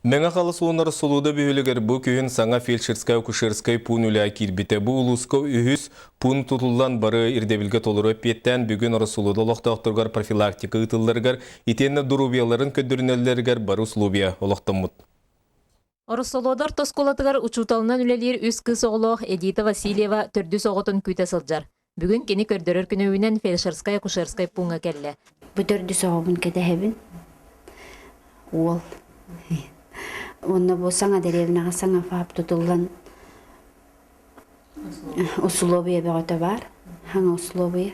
Мэҥэ Халыс уонна Ороссолуода бөһүөлэгэр бу күһүн саҥа фельдшерскай-акушерскай пуун үлэҕэ киирбитэ. Бу улууска үһүс пуун тутуллан бары ирдэбилгэ толору эппиэттээн бүгүн Ороссолуода олохтоохторугар профилактика ыытылларыгар итиэннэ доруобуйаларын көрдөрүнэллэригэр бары условия олохтоммут. Ороссолуода орто оскуолатыгар учууталынан үлэлиир үс кыыс оҕолоох Эдита Васильева төрдүс оҕотун күүтэ сылдьар. Бүгүн кини көрдөрөр күнүгүнэн фельдшерскай-акушерскай пууҥҥа кэллэ. Бу төрдүс оҕобун кэтэһэбин. Уол. Уонна бу саҥа дэриэбинэҕэ саҥа ФАП тутуллан усулуобуйа бөҕөтө баар. Саҥа условия.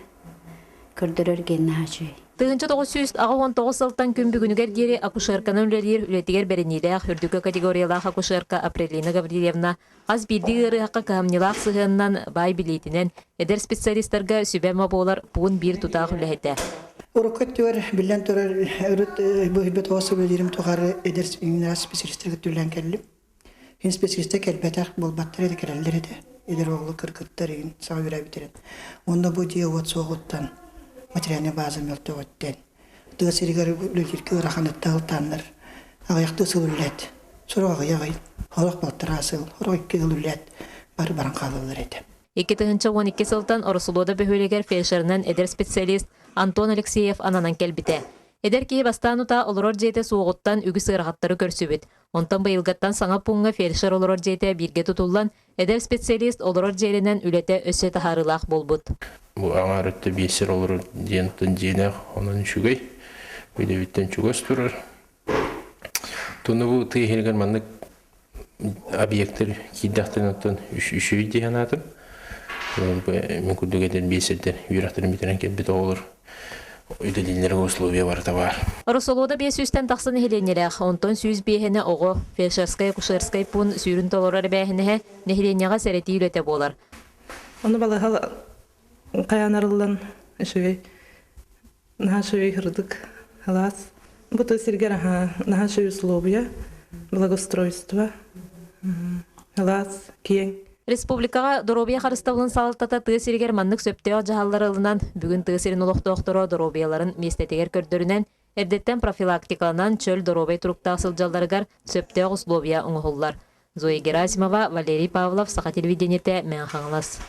Көрдөрөр гиэн наһаа үчүгэй. 1989 сылтан күн бүгүнүгэр диэри акушерканан үлэлиир үлэтигэр бэриниилээх үрдүкү категориялаах акушерка Апрелина Гаврильевна Хас биирдии ыарыһахха кыһамньылаах сыһыанынан, баай билиитинэн, эдэр специалистарга сүбэ-ама буолар пуун биир тутаах үлэһитэ. Урукку өттүгэр, биллэн турар, урут быһыйбыт оҕо сөбүлүүрүм тухары эдэр специалистарга түлээн кэллим. Ин специалистар кэлбэтэх буолбаттар этэ, кэлэллэр этэ. Эдэр оҕолор кыргыттар игин саҥа үөрээбиттэрин. Уонна бу дьиэ уот суоҕуттан, материальнай база мөлтөҕүттэн, тыа сиригэр үлэлииргэ ыараханыттан ылтааннар аҕыйахтыы сыл үлэлээт, сорох аҕыйах ый, сорох балтараа сыл, сорох икки сыл үлэлээт бары баран хаалаллар этэ. 2012 сылтан Ороссолуода бөһүөлэгэр фельдшерынан эдэр специалист Антон Алексеев ананан кэлбитэ. Эдэр киһи бастаан утаа олорор дьиэтэ суоҕуттан үгүс ыарахаттары көрсүбүт. Онтон быйылгаттан саҥа пууҥҥа фельдшер олорор дьиэтэ бииргэ тутуллан, эдэр специалист олорор дьиэлэнэн үлэтэ өссө таһаарыылаах буолбут. Бу аҥаар өттө биэсэр олорор диэн дьиэлээх, онон үчүгэй. Үлэбиттэн чугас турар. Туну бу тыа иһигэр маннык объектар киирдэхтэрин оттон үчүгэй дии санаатым. Мин курдук эдэр биэсэрдэр үөрэхтэрин бүтэрэн кэлбит оҕолор үлэлииллэргэ условия барыта баар. Росолода 500-тэн тахса нэһилиэнньэлээх, онтон 105-һэ оҕо, фельдшерскай-акушерскай пуун сүүрүн толорор эбээһинэһэ нэһилиэнньэҕэ сэрэтии үлэтэ буолар. Ону балыһа хайаан арыллан үчүгэй наһаа үчүгэй ырдык алаас. Бу тыа сиригэр аһаа наһаа үчүгэй условия, благоустройство, алаас киэҥ. Республикаҕа доруобуйа харыстабылын салалтата тыа сиригэр маннык сөптөөх дьаһаллары ылынан, бүгүн тыа сирин олохтоохторо доруобуйаларын миэстэтигэр көрдөрүнэн, эрдэттэн профилактикаланан чөл доруобай туруктаах сылдьалларыгар сөптөөх условия оҥоһуллар. Зоя Герасимова, Валерий Павлов, Саха телевидениетэ, Мэҥэ Хаҥалас.